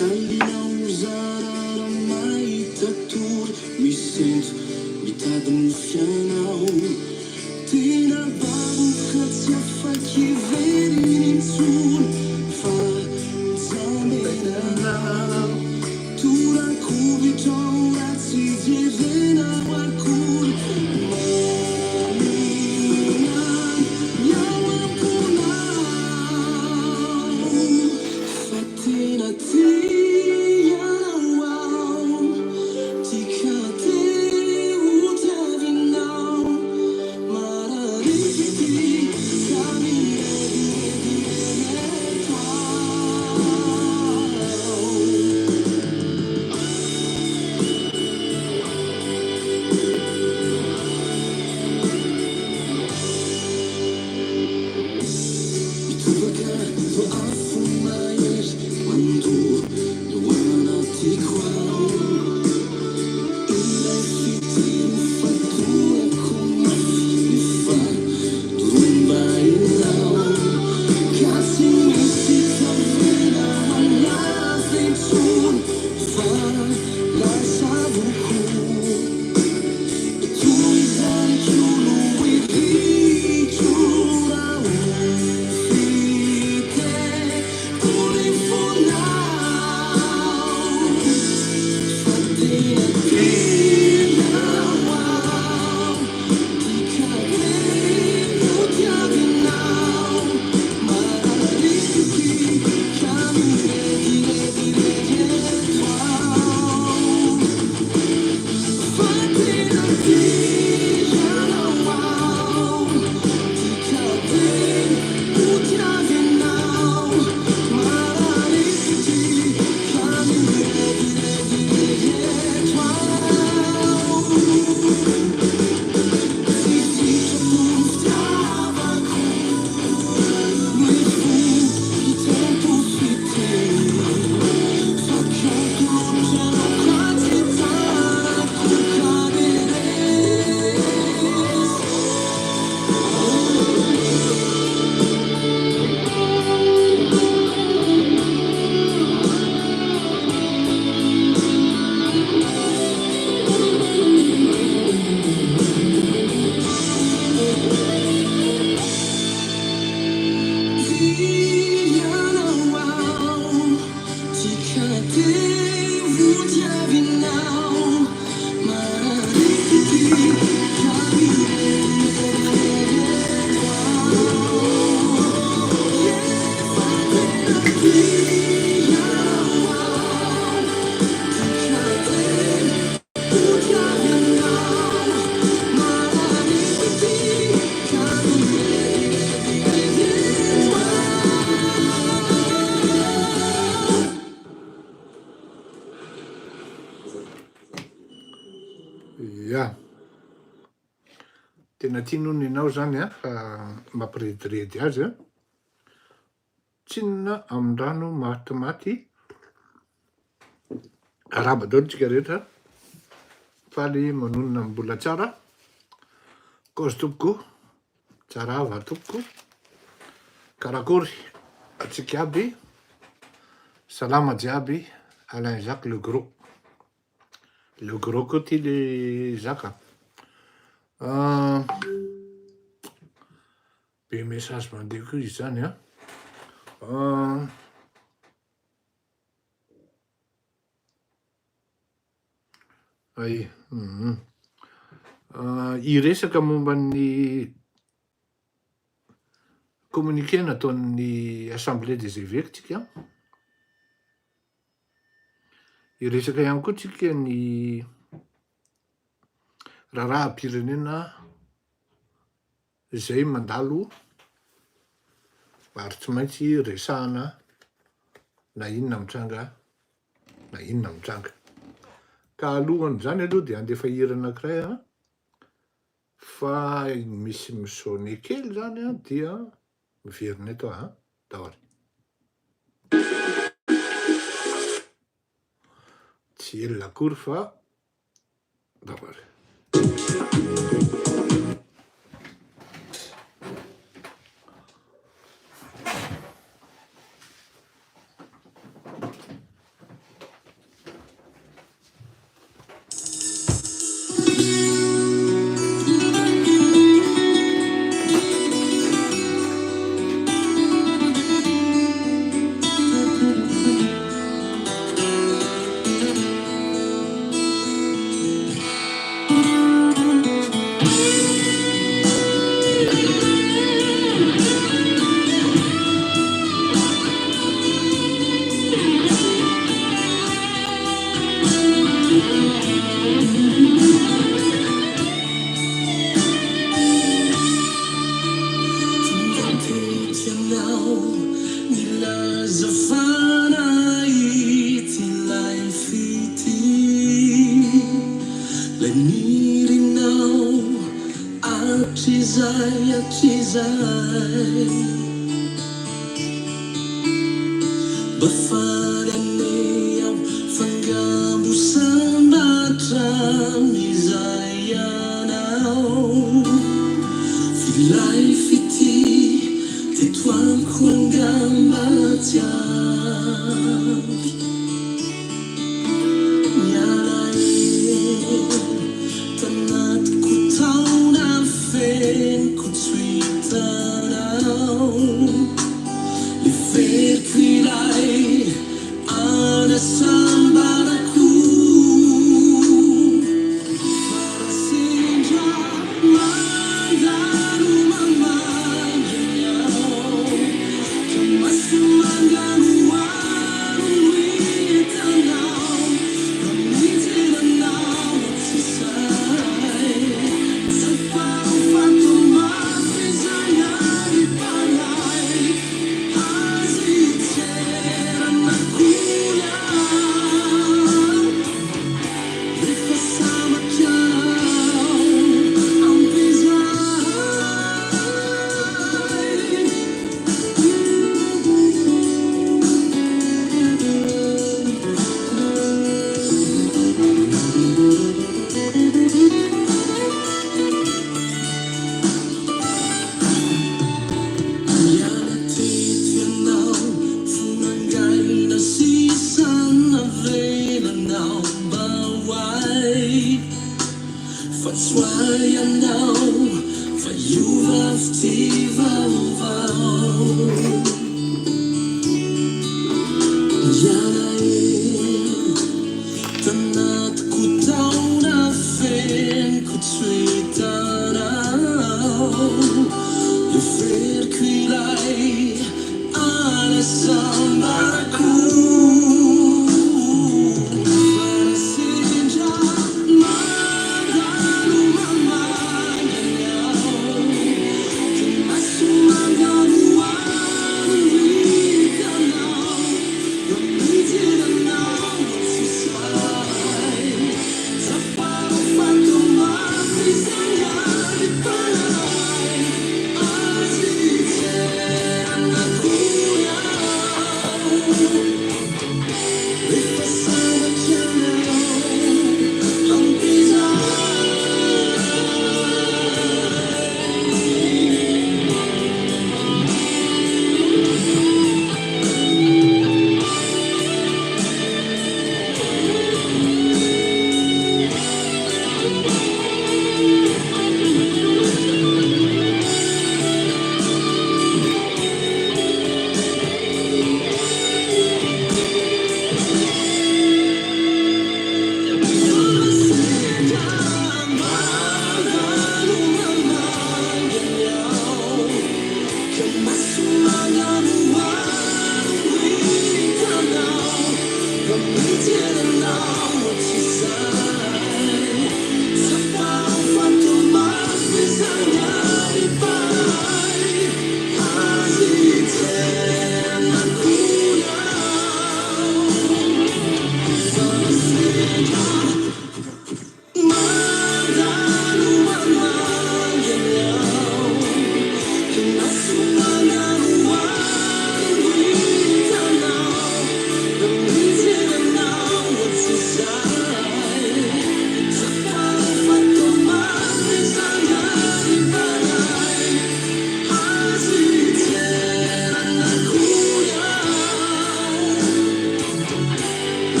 alina ho zara raha mahita tory Misento mitady nofy anao Tena babo ka tsy afa-kiverina intsony Fa jambenanao Toran-kovitra aho raha tsy jerenao akory Manina ny ao am-ponao Fa tena tia anao aho Tia ka te ho tiavinao Marary fitia ka mirediredy eto aho. Mitobaka toa afo mahery mandoro ny ao anatiko ao. Ilay fitia nofatorako mafy nefa dorombahinao. Ka tsy misy tavela ho an'azy intsony fa lasa avokoa. Toy izany koa no iriko raha ho fiteko ny fonao fa tena tianao aho tia ka te ho tiavinao marary ka mirediredirery eto aho. Fa tena tia anao aho, tia ka te ho tiavinao. Marary fitia ka mirediredirery eto aho. Tsy sitrapo ny fitiavako, ny fo hitempo fitia. Fa kanto loatra anao ka tsy tsarako ka dia resy. Tia anao aho, tia ka te ho tiavinao. Marary fitia ka mirediredy eto aho. Efa tena tia anao aho, tia ka te ho tiavinao. Marary fitia ka mirediredy eto aho. Ya. Tena tiany hono ianao zany an, fa mampirediredy azy an. Tsinona amin'ny rano matimaty. Arahaba daholo tsika rehetra. Faly manonona ny mbola tsara. Kozy tompoko. Tsarava tompoko. Karakory atsika aby. Salama jiaby. Alain Jacques le gros. Le gros koa ty le Jacques a. Be message mandeha koa izy zany an. Ay, hum. Hiresaka momba ny communiqué nataon'ny Assemblée des évêques tsika. Hiresaka ihany koa tsika ny raharaham-pirenena izay mandalo ary tsy maintsy resahana na inona mitranga na inona mitranga. Ka alohan'izany aloha dia handefa hira anankiray aho fa misy mi-sonner kely zany an dia miverina eto aho an. Daholo. Tsy ela akory fa daholo. nahita ilay fitia, ilay nirinao hatrizay hatrizay. Mba faly anie aho fa ngambo sambatra amin'izay ianao. F'ilay fitia teto amiko angamba tsy ampy. Niala ela tanatiko tao nafeniko tsy hitanao. Leferiko ilay anasambarako. Fa raha sendra mandalo mamangy ny ao, ka maso manganohano no hitanao, raha mijery anao tsy sahy. Tsapao fa toa mafy izay alim-panahy. Azy tserana akory aho. Rehefa sambatra aho, ampy izay. Niala teto ianao, fo nangaina sisa navelanao mba ho ahy. Fa tsy ho ahy ianao, fa hiova fitia vaovao. Niala ela Tanatiko tao nafeniko tsy hitanao. Heveriko ilay anasambarako. Fa raha sendra mandalo mamangy ny ao, dia maso manganohano hitanao.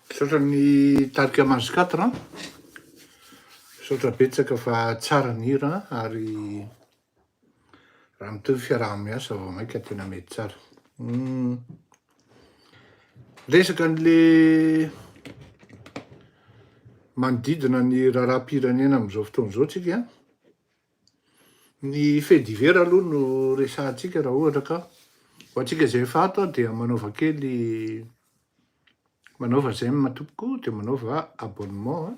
Misaotra ny tarika Mage quatre an! Misaotra betsaka fa tsara ny hira ary. Raha mitohy fiaraha-miasa vao mainka tena mety tsara. Humm. Resaka an'le manodidina ny raharaham-pirenena amin'izao fotoana izao tsika an. Ny fait divers aloha no resahantsika raha ohatra ka ho antsika izay efa ato dia manaova kely manaova j'aime tompoko dia manaova abonnement an.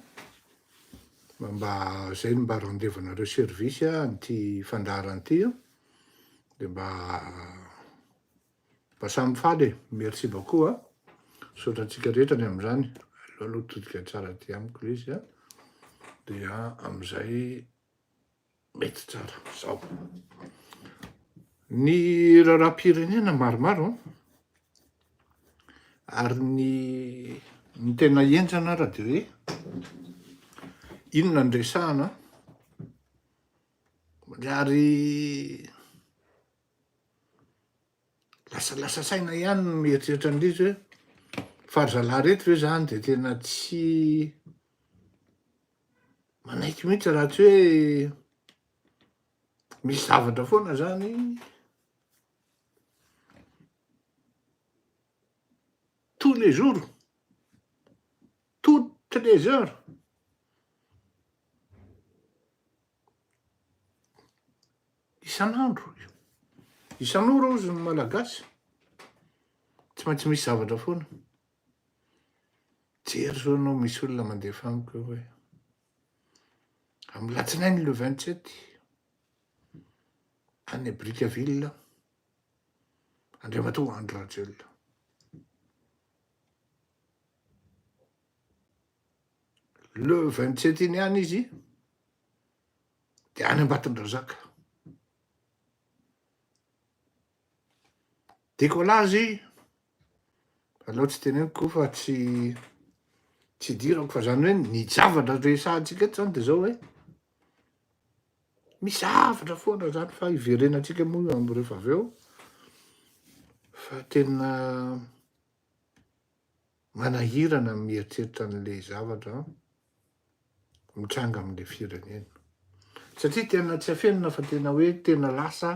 Mba zay no mba rendez-vous-nareo service an'ity fandaharana ity an, de mba mba samy faly e, merci beaucoup an, misaotra antsika rehetra ny amin'izany, aleo aloha todika tsara aty amiko le izy an, dia amin'izay mety tsara, zao. Ny raharaham-pirenena maromaro an, ary ny ny tena henjana ara de hoe inona no resahana ary lasalasa saina ihany ny mieritreritra an'ilay izy hoe fa ry zalahy reto ve zany de tena tsy manaiky mihitsy raha tsy hoe misy zavatra foana zany tous les jours, toutes les heures. Isan'andro, isan'ora hozy ny Malagasy, tsy maintsy misy zavatra foana. Jery zao ianao misy olona mandefa amiko eo hoe amin'ny latsinainy le 27 any Brickaville Andriamatoa Andry Rajoelina. Le 27 iny ihany izy de any Ambatondrazaka. Décollage aleo tsy teneniko fa tsy tsy idirako fa zany hoe ny zavatra resahantsika eto zany de zao hoe Misy zavatra foana zany fa hiverenantsika moa io am rehefa avy eo fa tena manahirana ny mieritreritra an'le zavatra mitranga am'le firenena. Satria tena tsy afenina fa tena hoe tena lasa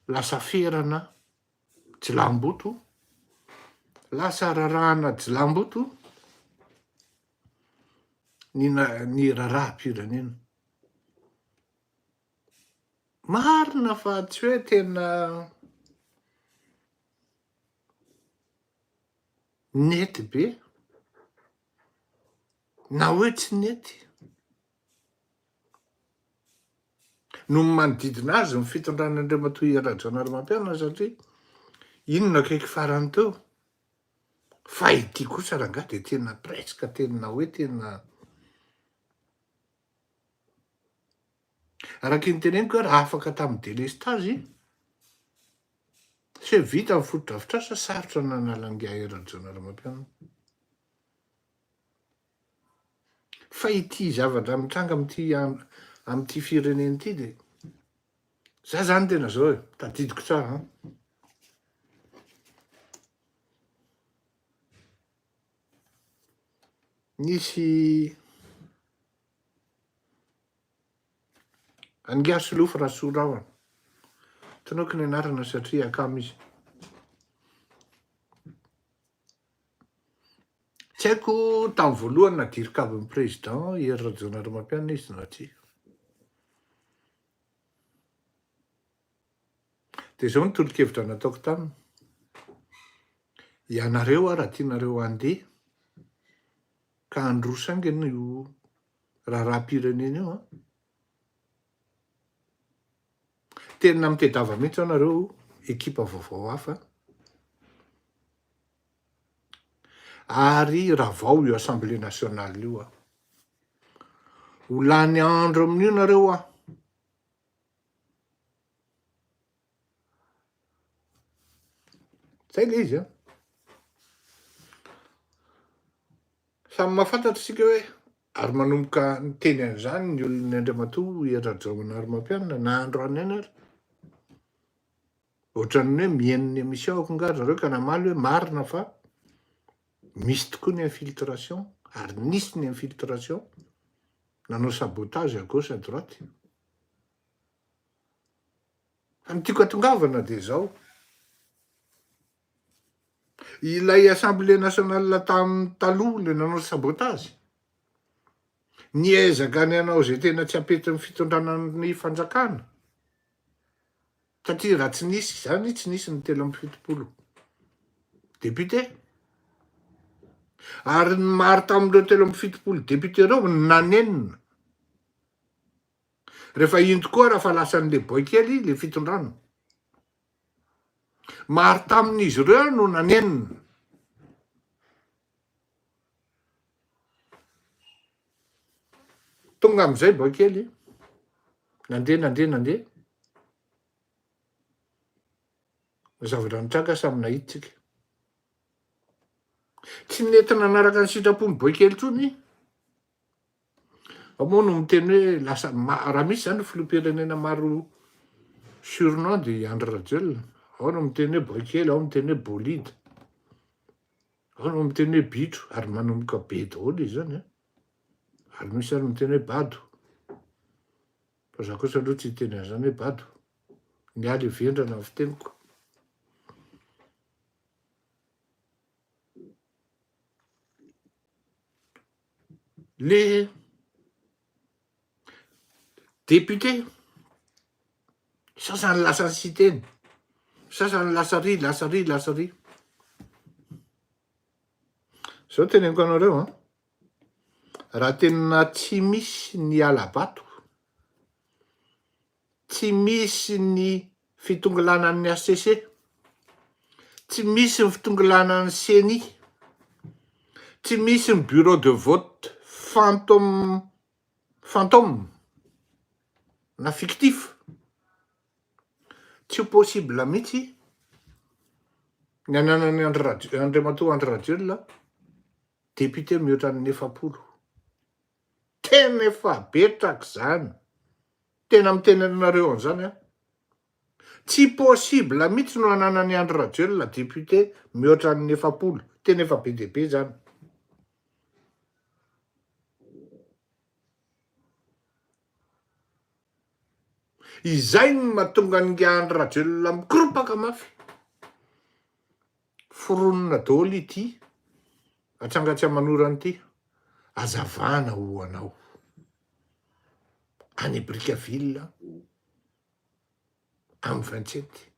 lasa ferana jilamboto, lasa rarahana jilamboto ny ny raharaham-pirenena. Marina fa tsy hoe tena nety be na hoe tsy nety noho ny manodidina azy ny fitondran'Andriamatoa Hery Rajaonarimampianina satria iny no akaiky farany teo. Fa ity kosa rangahy de tena presque tena hoe tena araky ny teneniko hoe raha afaka tamin'ny delestazy sy hoe vita ny fotodrafitrasa sarotra ny nanala an'ingahy Rajaonarimampianina. Fa ity zavatra mitranga amin'ity amin'ity firenena ity de za zany tena zao e, tadidiko tsara an. Nisy an'ingahy Solofo Rasorahona, tonoko ny anarana satria akama izy. Tsy haiko tamin'ny voalohany na dirikabin'ny président Hery Rajaonarimampianina izy na tsia. Dia izao ny tolo-kevitra nataoko taminy, ianareo hoa raha tianareo handeha ka handroso haingana io raharaham-pirenena io an, tena mitedava mihitsy zao nareo ekipa vaovao hafa ary ravao io assemblée nationale io an, ho lany andro amin'io nareo hoa. Zay le izy an. Samy mahafantatra isika hoe ary manomboka niteny an'izany ny olon'ny Andriamatoa Hery Rajaonarimampianina na androany ihany ary. Ohatran'ny hoe mihaino ny émission-ko nga zareo ka namaly hoe marina fa misy tokoa ny infiltration ary nisy ny infiltration nanao sabotage à gauche à droite. Ny tiako atongavana de zao, ilay assemblée nationale tam taloha le nanao sabotage, niezaka ny hanao ze tena tsy hampety ny fitondrana ny fanjakana, satria raha tsy nisy zany tsy nisy ny 73 député, ary ny maro tamin'ireo 73 député reo nanenina. Rehefa iny tokoa raha fa lasan'le boay kely le fitondrana. Maro tamin'izy ireo no nanenina. Tonga amizay boay kely, nandeha nandeha nandeha, ny zavatra nitranga samy nahita tsika. Tsy nety nanaraka ny sitrapon'ny boay kely intsony. Ao moa no miteny hoe lasa raha misy zany filoham-pirenena maro surnom dia i Andry Rajoelina. Ao no miteny hoe boay kely, ao miteny hoe bolide, ao no miteny hoe bitro, ary manomboka be daholo izy zany an. Ary misy ary miteny hoe bado. Fa za kosa aloha tsy hiteny an'izany hoe bado. Ny ahy le vendrana ny fiteniko. Le député sasany lasa Siteny, sasany lasa ry, lasa ry, lasa ry. Zao teneniko anareo an, raha tena tsy misy ny hala-bato, Tsy misy ny fitongilanan'ny HCC, tsy misy ny fitongilanan'ny ceni, tsy misy ny bureau de vote fantôme fantôme na fictif, tsy ho possible mihitsy ny ananan'i Andry Rajo- Andriamatoa Andry Rajoelina député mihoatra ny 40. Tena efa betsaka izany. Tena miteny anareo an'izany aho. Tsy possible mihitsy no ananan'i Andry Rajoelina député mihoatra ny 40. Tena efa be dia be izany. Izay no mahatonga an'ingahy Andry Rajoelina mikoropaka mafy. Foronina daholo ity atsangatsy aman'orana ity. Azavana ho anao. Any Brickaville amin'ny 27.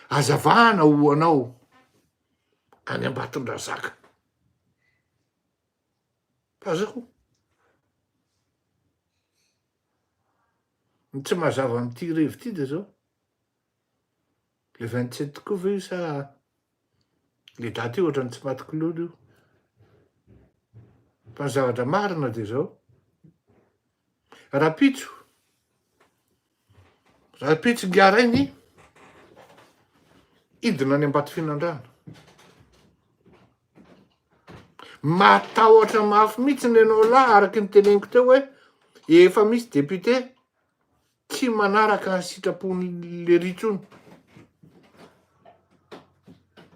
Azavana ho anao any Ambatondrazaka. Fa zao. Ny tsy mazava amin'ity revy ity dia zao. Le 27 koa ve io sa le daty io ohatran'ny tsy maty kilolo io. Fa ny zavatra marina dia zao. Rapitso, rapitso ngarainy hidina any Ambatofinandrahana. Matahotra mafy mihitsy ny anao lahy araky ny teneniko teo hoe efa misy député Tsy manaraka ny sitrapon'i lery intsony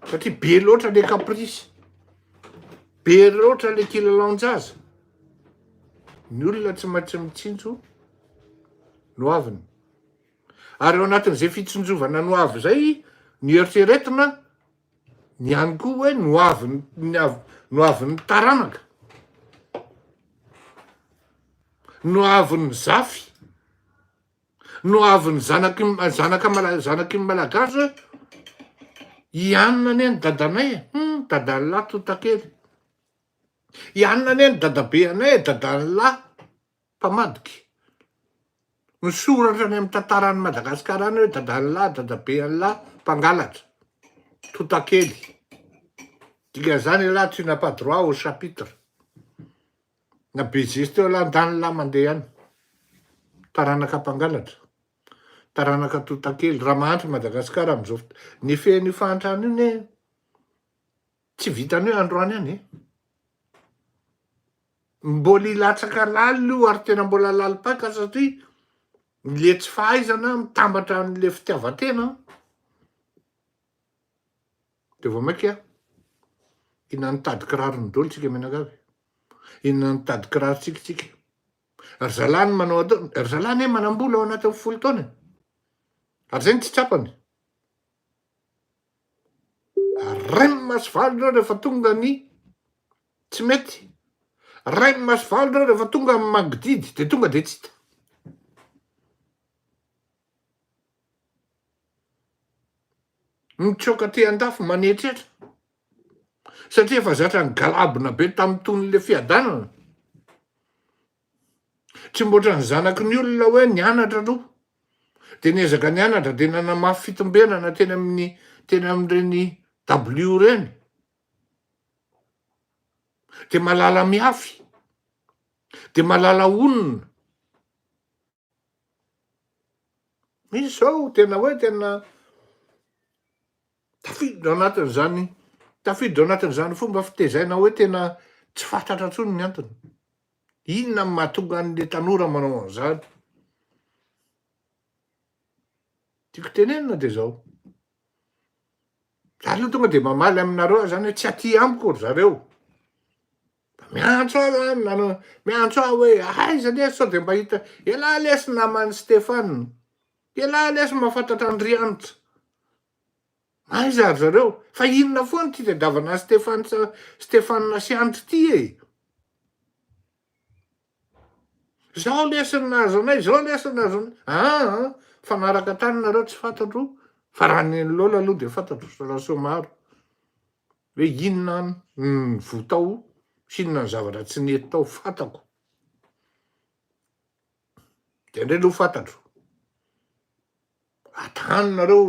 satria be loatra le caprice, be loatra le kilalaon-jaza, ny olona tsy maintsy mitsinjo ny hoaviny, ary ao anatin'izay fitsinjovana ny hoavy zay ny eritreretina ny ihany koa hoe ny hoaviny ny av- ny hoavin'ny taranaka, ny hoavin'ny zafy, ny hoavin'ny zanaky zanaka mala- zanaky ny malagasy hoe i anona anie ny dadanay e, hum dadan'lah tontakely, i anona anie ny dadabeanay e, dadan'lah mpamadika. Misoratra any amin'ny tantaran'i Madagasikara any hoe dadan'lah, dadabean'lah mpangalatra, tontakely. Dikan'izany elah tu n'as pas droit au chapitre. Na be zesta eo lah ndany lah mandeha any. Taranaka mpangalatra. Taranaka tontakely. Raha mahantra i Madagasikara amin'izao fotoana. Ny effet-n'io fahantrana io ne tsy vitan'ny hoe androany ihany e. Mbola hilatsaka lalina io ary tena mbola lalim-paika satria le tsy fahaizana mitambatra an'le fitiavan-tena de vao mainka inona nitady kirarony daholo tsika mianakavy, inona nitady kiraro tsika tsika. Ry zalahy ny manao atao, ry zalahy anie manam-bola ao anatin'ny 10 taona e. Ary zay no tsy tsapany. Rem sy valo reo rehefa tonga ny tsy mety. Rem sy valo reo rehefa tonga ny mangididy de tonga de tsy hita. Mitsoaka aty andafy manetretra. Satria efa zatra nigalabona be tamin'ny tonon'le fiadanana. Tsy mba ohatran'ny zanaky ny olona hoe nianatra aloha, de niezaka nianatra de nanamafy fitombenana teny amin'ny teny amin'ireny dabilio ireny, de mahalala mihafy, de mahalala honina. Misy zao tena hoe tena tafiditra ao anatin'izany tafiditra ao anatin'izany fomba fitezaina hoe tena tsy fantatra intsony ny antony. Inona no mahatonga an'le tanora manao an'izany? Tiako tenenina de zao, za aloha tonga de mamaly aminareo aho zany hoe tsy aty amiko ry zareo. Miantso ahy zany nanao, miantso ahy hoe aiza lesy sao de mba hita, elah lesy naman'i Stéphane, elah lesy mahafantatra an'i Rianitra. Aiza ry zareo? Fa inona foana ity tadiavana an'i Stéphane Stéphane sy Hanitra ity e? Zao lesy ny nahazo anay, zao lesy ny nahazo anay. Aa, fa naraka tany nareo tsy fantatro, fa raha ny an'i Lola aloha de fantatro, Rasoamaro. Hoe inona ny voa tao sy inona ny zavatra tsy nety tao, fantako. Zay ndray aloha fantatro. Atano nareo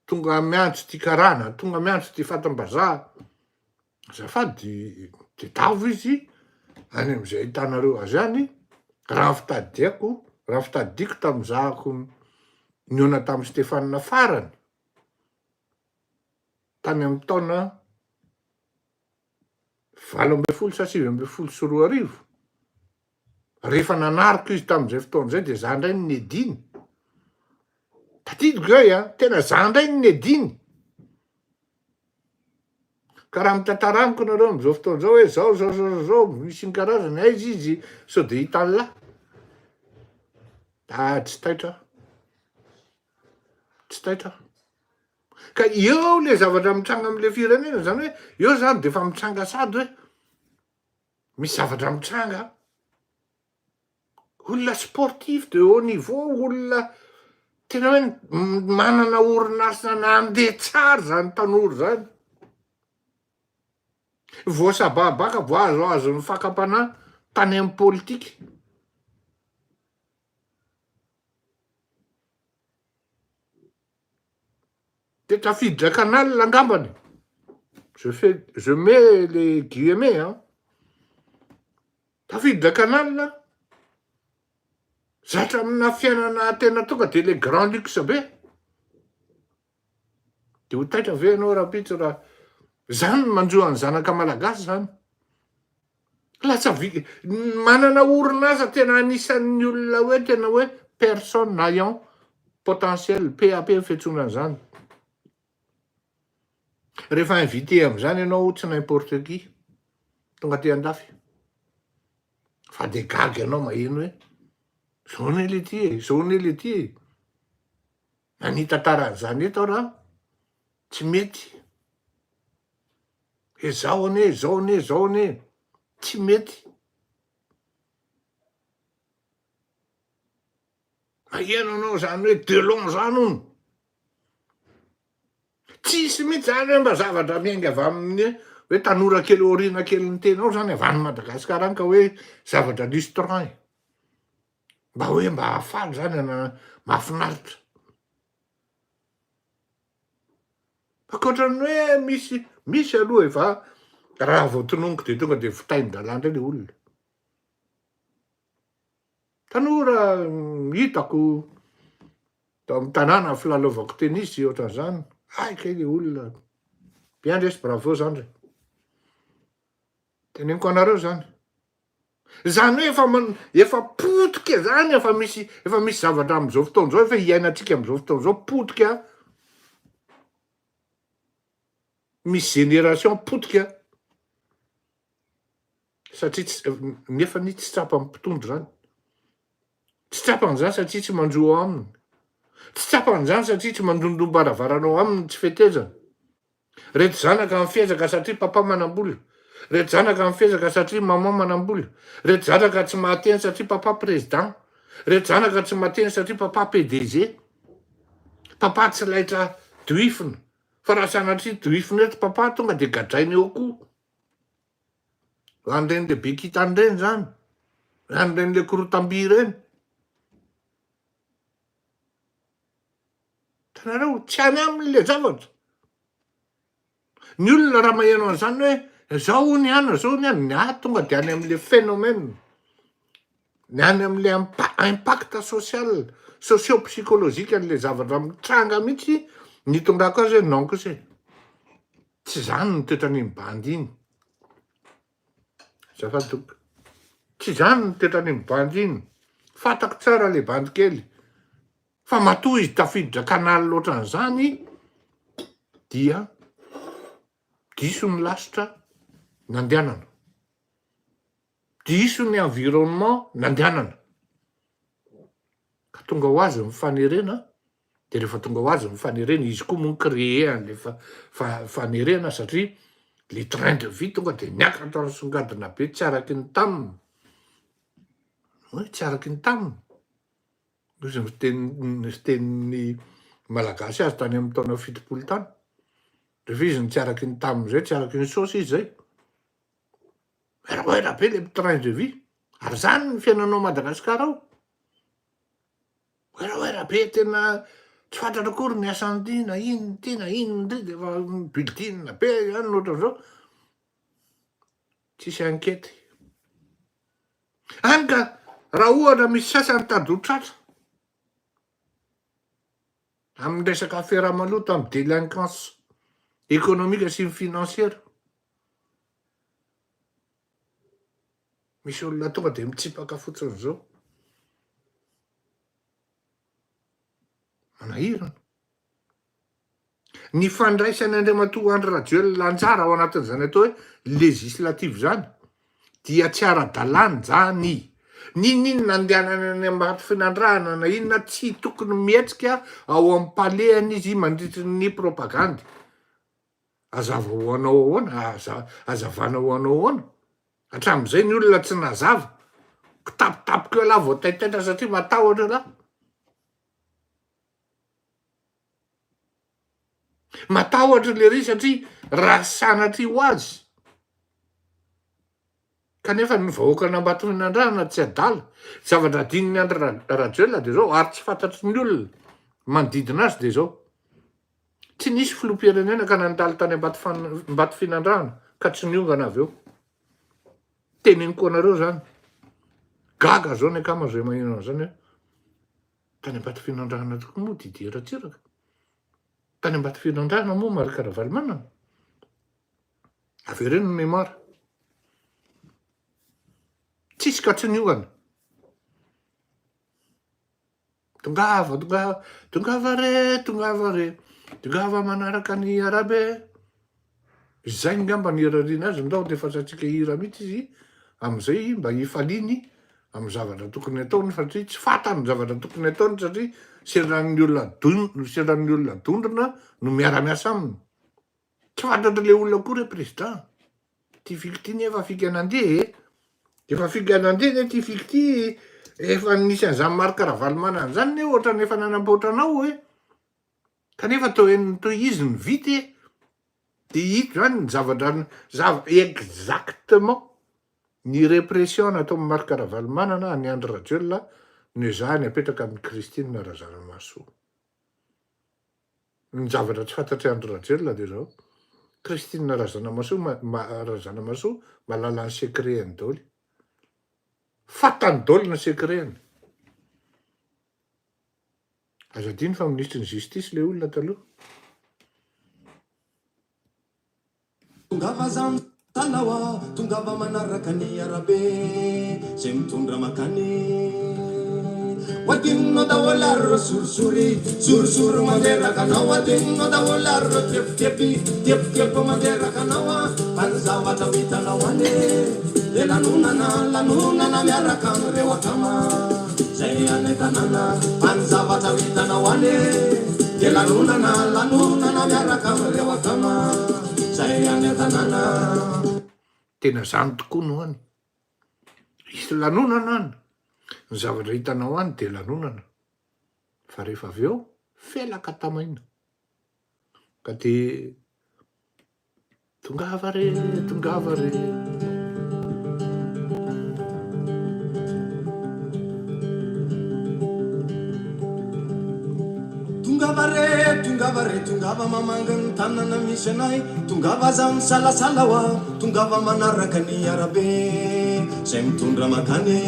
tonga miantso ty karana, tonga miantso ty fatim-bazaha. Azafady, tedavo izy any amizay ahitanareo azy any, raha ny fitadidiako, raha ny fitadidiako tamizahako nihaona tamy Stéphane farany, tany amin'ny taona 18 sa 2019, rehefa nanariko izy tamin'izay fotoana izay dia za indray no nediny, tadidiko izay an, tena za indray no nediny, ka raha mitantara amiko nareo am'izao fotoana izao hoe zao zao zao zao zao, misy ny karazany, aiza izy sao de hitan'lah, ah tsy taitra aho, tsy taitra aho. Ka eo le zavatra mitranga amle firenena zany hoe eo zany de efa mitranga sady hoe misy zavatra mitranga, olona sportif de haut niveau, olona tena hoe manana orinasa nandeha tsara zany tanora zany, voasababaka, voahazohazon'ny fakam-panahy tany amy politika. De tafiditra canal angambany, je fais je mets les guillemets an, tafiditra canal, zatra amina fiainana tena tonga de le grand luxe be, de ho taitra ve ianao rahampitso raha zany no manjo an'ny zanaka malagasy zany. Lasa vi- manana orinasa tena anisan'ny olona hoe tena hoe personne ayant potentiel, PAP ny fiantsoana an'izany. Rehefa invité amin'izany ianao tsy n'importe qui, tonga aty andafy. Fa de gaga ianao maheno hoe zao anie le ty e, zao anie le ty e. Na ny tantara an'izany eto ara tsy mety. He zao anie, zao anie, zao anie, tsy mety. Maheno anao zany hoe Delon zany hono. Tsisy mihitsy zany hoe mba zavatra miainga avy amin'ny hoe tanora kely aoriana kelin'ny tena ao zany avy any Madagasikara any ka hoe zavatra lustrant e. Mba hoe mba hahafaly zany ana mahafinaritra. Ankoatran'ny hoe misy, misy aloha e fa raha vao tononiko de tonga de votain-dalàna indray le olona. Tanora hitako tao amin'ny tanàna filalaovako tennis ohatran'izany, hay kay le olona, bien resy bravo zandry e. Teneniko anareo zany. Zany hoe efa man- efa potika zany, efa misy efa misy zavatra am'zao fotoana zao efa iainantsika am'zao fotoana zao potika, misy génération potika satria tsy nefany tsy tsapan'ny mpitondra zany, tsy tsapany zany satria tsy manjo ao aminy. Tsy tsapany izany satria tsy mandondom-baravarana ao aminy ny tsy fetezana. Reto zanaka mifezaka satria papa manambola. Reto zanaka mifezaka satria maman manambola. Reto zanaka tsy mahateny satria papa président. Reto zanaka tsy mahateny satria papa PDG. Papa tsy laitra dohifina. Fa raha sanatria dohifina eto papa tonga dia gadraina eo koa. An'ireny le be kintana ireny zany. An'ireny le korotam-by ireny. Hitanareo, tsy any aminy le zavatra. Ny olona raha maheno an'izany hoe zao hono i anona, zao hono i anona, ny ahy tonga de any am'le phénomène, ny any am'le impact social, socio-psychologique an'le zavatra mitranga mihitsy ny itondrako azy hoe non kosa e, tsy zany ny toetran'iny bandy iny. Azafady tompoko. Tsy zany ny toetran'iny bandy iny. Fantako tsara le bandy kely. Fa matoa izy tafiditra canal ohatran'izany dia diso ny lasitra nandehanana. Diso ny environnement nandehanana. Ka tonga ho azy ny fanerena, de rehefa tonga ho azy ny fanerena, izy koa moa ni-créer an'le fanerena satria le train de vie tonga de niakatra nisongadina be tsy araky ny taminy, hoe tsy araky ny taminy. Hoy ny fiteny fitenin'ny Malagasy azy tany amin'ny taona 70 tany. Rehefa izy no tsy araky ny taminy zay, tsy araky ny saosy izy zay. Werawera be le train de vie. Ary zany ny fiainanao Madagasikara ao. Werawera be tena tsy fantatra akory ny asan'ity na inona ity na inona ity de efa building be zany ny ohatran'izao. Tsisy enquête. Hany ka raha ohatra misy sasany tady ho tratra amin'ny resaka afera maloto amin'ny délinquance économique sy ny financière, misy olona tonga de mitsipaka fotsiny zao. Manahirana. Ny fandraisan'i Andriamatoa Andry Rajoelina anjara ao anatin'izany atao hoe législative izany dia tsy ara-dalàna izany. N'inon'inona andehanany any Ambatofinandrahana na inona tsy tokony mihetsika ao amin'ny palais-ny izy mandritry ny propagandy. Hazava ho anao ahoana? Hazavana ho anao ahoana? Hatramin'izay ny olona tsy nazava. Kitapotapoko eo lahy vao taitaitra satria matahotra eo lahy. Matahotra lery satria raha sanatria ho azy, kanefa ny vahoakan'Ambatofinandrahana tsy adala, zavatra adinon'i Andry Rajoelina dia izao, ary tsy fantatry ny olona manodidina azy dia izao, tsy nisy filoham-pirenena ka nandalo tany Ambatofinandrahana ka tsy niongana avy eo. Teneniko anareo izany, gaga zao ny akama izay maheno an'izany hoe, Tany Ambatofinandrahana tokoa moa Didier Ratsiraka? Tany Ambatofinandrahana moa Marc Ravalomanana? Avereno ny mémoire. Tsisy ka tsy niongana. Tongava, tongava, tongava re, tongava re, tongava manaraka ny arabe. Izay ngamba ny irariana azy, ndao andefasantsika hira mihitsy izy amin'izay mba hifaliany amin'ny zavatra tokony ataony satria tsy fantany ny zavatra tokony ataony satria sendran'ny olona don- sendran'ny olona dondrona no miara-miasa aminy. Tsy fantatr'ilay olona koa re président, ty fika ty nefa fika nandeha e, efa fika nandeha ne ty fika ty, efa nisy an'izany Marc Ravalomanana zany ne ohatran'ny efa nanamboatra anao e. Kanefa toa henony toy izy ny vita e! Dia ito zany ny zavatra zava exactement ny repression nataon'i Marc Ravalomanana an'i Andry Rajoelina no ezahiny apetraka amin'i Christine Razanamahasoa. Ny zavatra tsy fantatr'i Andry Rajoelina dia zao, Christine Razanamahasoa Razanamahasoa mahalala ny secret-ny daholo. Fantany daholo ny secret-ny. Aza adino fa minisitry ny justice le olona taloha. Tongava zanao a, tongava manaraka ny arabe zay mitondra makany. Ho adinonao daholo ary reo sorisory, sorisory mandreraka anao, adinonao daholo ary reo tebiteby, tebiteby mandreraka anao a, fa ny zavatra ho hitanao any de lanonana, lanonana miaraka amin'ireo akama. Zay any an-tanàna Fa ny zavatra ho hitanao any Dia lanonana, lanonana miaraka amin'ireo akama Zay any an-tanàna. Tena zany tokoa no any. Hisy lanonana any. Ny zavatra hitanao any dia lanonana. Fa rehefa avy eo, felaka tamaina. Ka dia tongava re, tongava re. Tongava re, tongava re, tongava mamangy ny tanana misy anay, tongava aza misalasala hoa, tongava manaraka ny arabe zay mitondra mankany.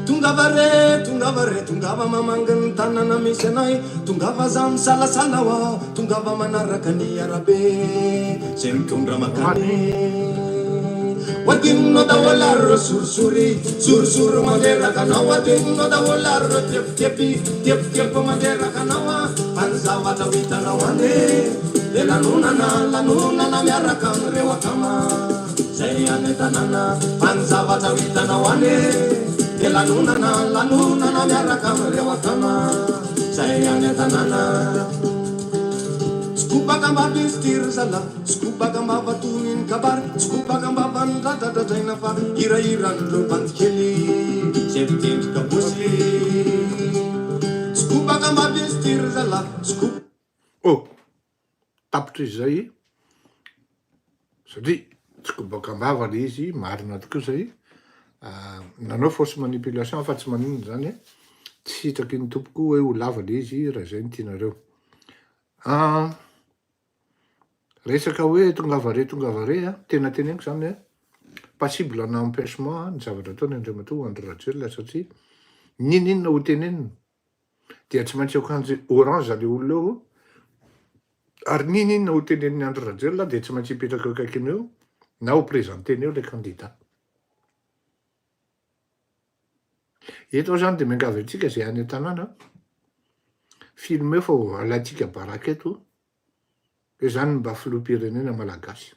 Tongava re, tongava re, tongava mamangy ny tanana misy anay, tongava aza misalasala hoa, tongava manaraka ny arabe zay mitondra mankany. Ho adinonao daholo ary ireo sorisory, sorisory mandreraka anao, ho adinonao daholo ary ireo tebiteby, tebiteby mandreraka anao an, fa ny zavatra ho hitanao any dia lanonana, lanonana miaraka amin'ireo akama zay any an-tanàna, fa ny zavatra ho hitanao any dia lanonana, lanonana miaraka amin'ireo akama zay any an-tanàna. Tsy kobaka am-bava izy ity ry zalahy. Tsy kobaka am-bava toy ny kabary, tsy kobaka am-bava ny dradradradraina fa hirahiran'ireo bandy kely izay mpitendry kabosy. Tsy kobaka am-bava izy ity ry zalahy, tsy ko. Oh! Tapitra izay satria tsy kobaka am-bava le izy, marina tokoa izay, nanao fausse manipulation fa tsy maninona izany, tsy sitraky ny tompoko hoe ho lava le izy raha izay no tianareo. An! Resaka hoe tongava re tongava re a, tena teneniko zany hoe passible ana empechement ny zavatra ataony Andriamatoa Andry Rajoelina satria n'inon'inona ho tenenina dia tsy maintsy akanjo orange le olona eo ary n'inon'inona ho tenenin'i Andry Rajoelina dia tsy maintsy hipetraka eo akaikiny eo na ho presenter-ny eo le candidat. Eto aho zany dia miangavy antsika izay any an-tanàna, filmeo fa ho alaintsika baraka eto hoe zany ny mba filoham-pirenena malagasy.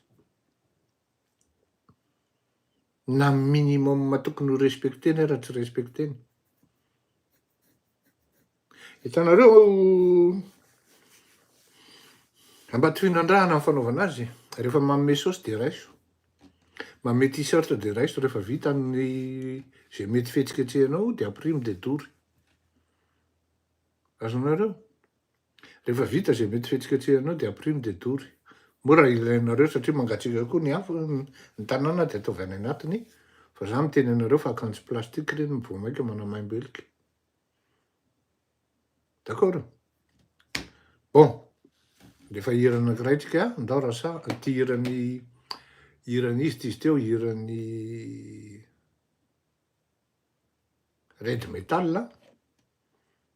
Na minimum tokony ho respecter-ny ara tsy respecter-ny. Hitanareo Ambatofinandrahana ny fanaovana azy, rehefa manome saosy dia raiso, manome t-shirt dia raiso, rehefa vita ny izay mety fihetsiketsehanao dia ampirimo dia dory. Azonareo? Rehefa vita izay mety fihetsiketsehanao dia ampirimo dia dory. Moa raha ilainareo satria mangatsiaka koa ny afo, ny tanàna dia ataovy any anatiny, fa za miteny anareo fa akanjo plastique ireny vao mainka manamaimbo helika. D'accord? Bon, alefa hira anankiray tsika, ndao raha sa ty hiran'ny hiran'izy ty izy teo, hiran'ny Red Metal,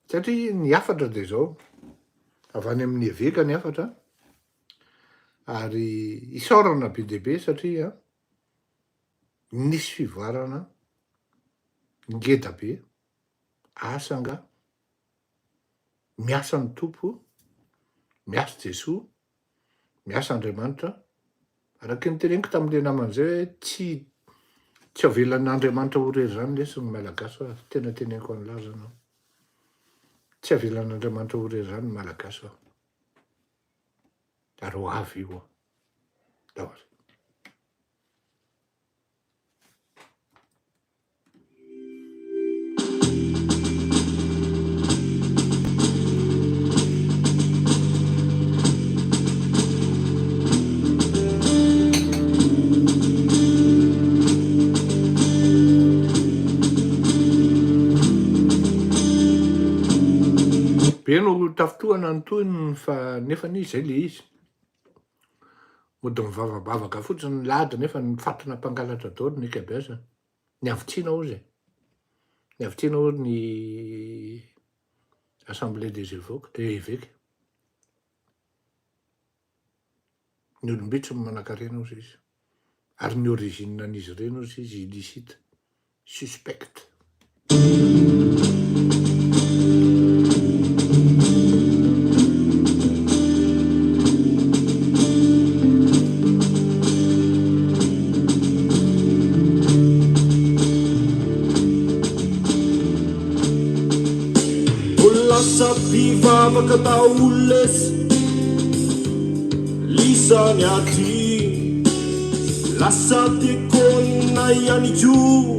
satria ny hafatra dia izao, avy any amin'ny eveka ny hafatra, ary isaorana be dia be satria nisy fivoarana ngeda be. Asa angaha? Miasa ny Tompo, miasa Jesoa, miasa Andriamanitra. Araka ny teneniko tamin'ilay namana izay hoe tsy tsy avelan'Andriamanitra ho irery izany lesy ny Malagasy fa tena teneniko an'lah zany aho. Tsy avelan'Andriamanitra ho irery izany ny Malagasy fa ary ho avy io. Daholo. Be no tafintohana ny tohiny fa nefany zay le izy. Mody mivavabavaka fotsiny ny lahady nefa ny fatina mpangalatra daholo ny ankabeazany. Ny havitsiana hozy e. Ny havitsiana hozy ny assemblée des évoques, évêques. Ny olom-bitsy no manankarena hozy izy. Ary ny origine an'izy ireny hozy izy illicite. Suspect. Ho lasa mpivavaka daholo lesy lisany aty. Lasa dekona ihany koa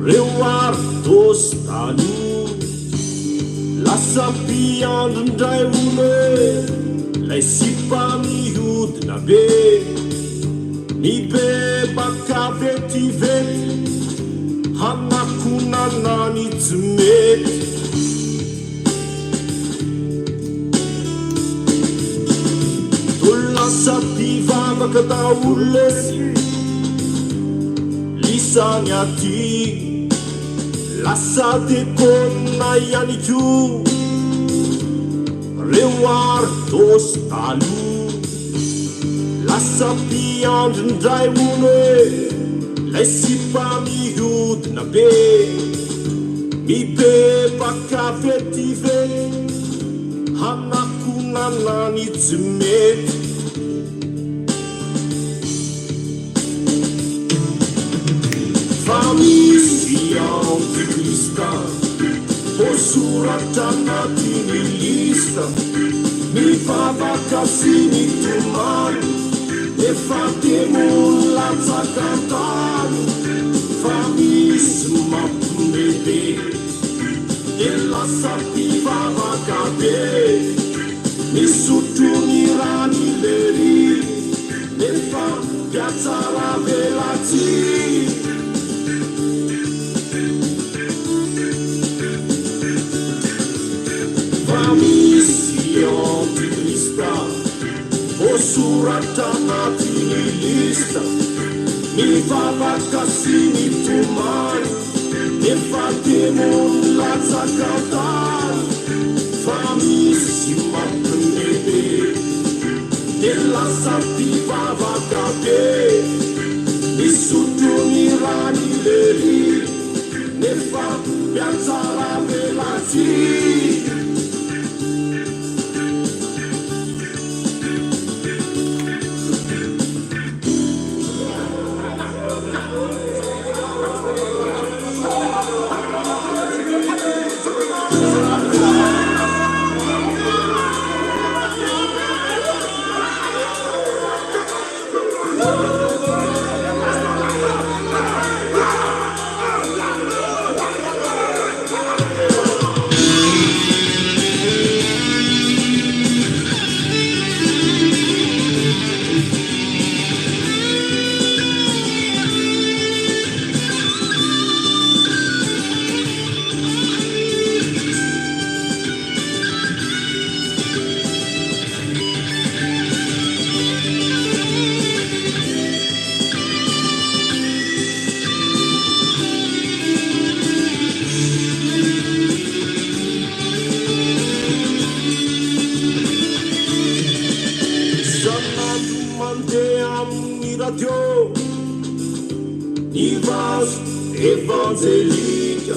reo ary dosy taloha. Lasa mpiandry ndray hono e, lay sipa mihodina be. Nibebaka vetivety hanakonana ny tsy mety. Toa lasa mpivavaka daholo lesy lisany aty. Lasa dekona ihany koa reo ary dosy taloha. Lasa mpiandry ndray hono e, lay sipa mihodina be. Mibebaka vetivety hanakonana ny tsy mety. Fa misy antikrista voasoratra anatin'ny lista, mivavaka sy mitomany, nefa demony latsaka an-tany. Fa misy mampime be, dia lasa mpivavaka be, misotro ny ran'i lery. Nefa mpihatsaravelatsihy. Fa misy antikrista voasoratra anatin'ny lista, mivavaka sy mitomany, nefa demony latsaka an-tany. Fa misy mampimebe. Dia lasa mpivavaka be. Misotro ny rany lery. Nefa mpihatsaravelatsihy. Isan'andro mandeha amin'ny radio ny vazo evanjelika.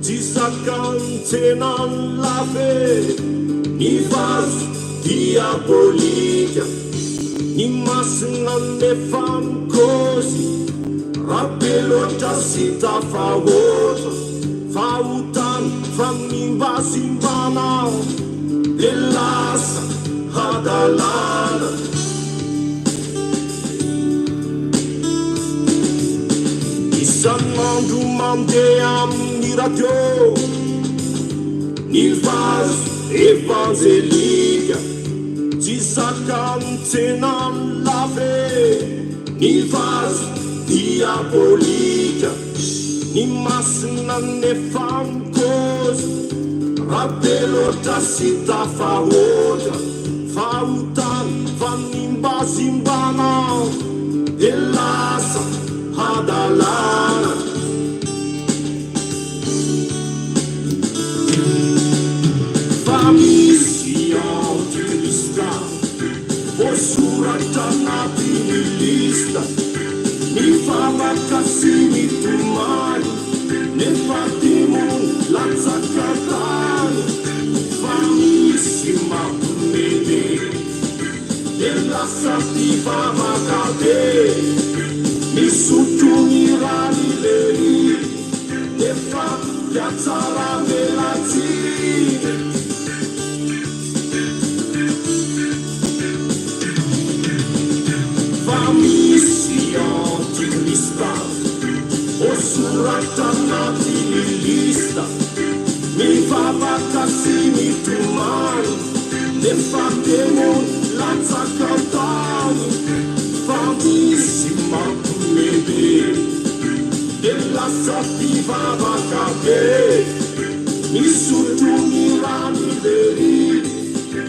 Tsy zakan'ny tsenan'ny lafy e! Ny vazo diabolika, ny masina nefa mikôzy, raha be loatra sy tafahoatra, fahotana fanimbazimbana dia lasa hadalana. Isan'andro mandeha amin'ny radio ny vazo evanjelika, tsy zakan'ny tsenan'ny lave ny vazo diabolika, ny masina nefa mikôzy raha be loatra sy tafahoatra. Fahotana, fanimbazimbana dia lasa hadalana. Fa misy antikrista voasoratra anatin'ny lista, mivavaka sy mitomany nefa demony latsaka an-tany. Fa misy mampimeme dia lasa mpivavaka be, misotro ny ran'i lery nefa mpihatsaravelatsihy. Mivavaka sy mitomany nefa demony latsaka an-tany fa misy mampime be de lasa mpivavaka be misotro ny rano lery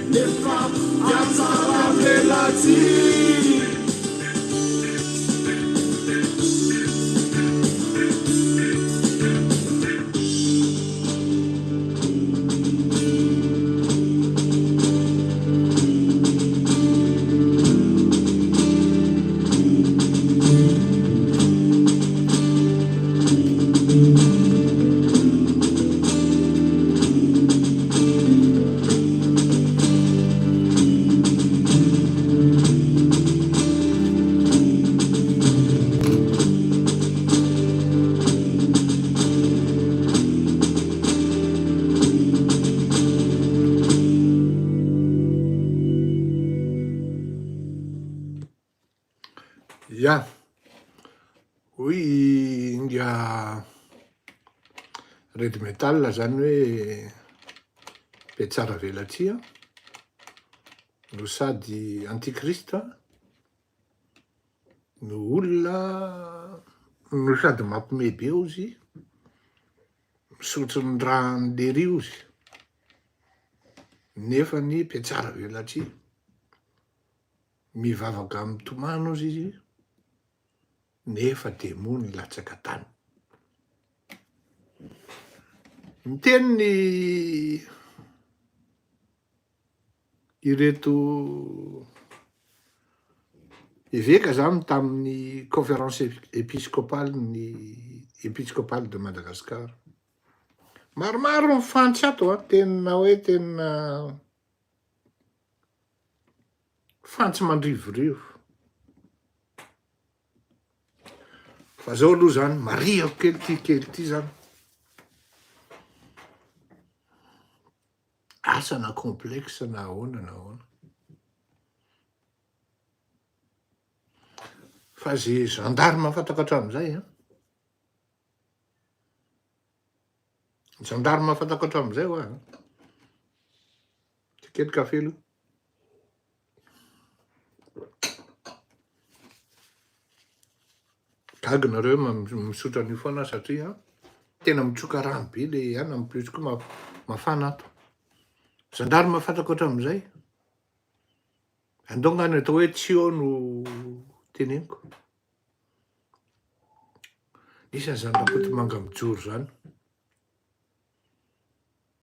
nefa miatsara velatsihy. Ya, hoy i Inga Red Metal zany hoe mpiatsara velatsihy no sady antichrist no olona no sady mampime be ozy, misotro ny ràn'i lery ozy, nefany mpiatsara velatsihy, mivavaka mitomany ozy izy nefa demony latsaka tany. Miteny ny Ireto eveka zany tamin'ny conférence episcopale ny episcopale de Madagascar. Maromaro ny fantsy ato an, tena hoe tena fantsy mandrivorivo. Fa zao aloha zany, marihako kely ty kely ty zany. Asa na complexe na ahoana na ahoana. Fa ze gendarme fantako hatramizay an, gendarme fantako hatramizay hoa an, tsy kely kafe aloha. Gaga nareo misotro an'io foana satria tena mitsoka rano be le an, en plus koa mafana ato. Gendarme fantako hatramin'izay, andao nga ny atao hoe tsy eo no teneniko. Nisy an'izany Rakotomanga mijoro zany.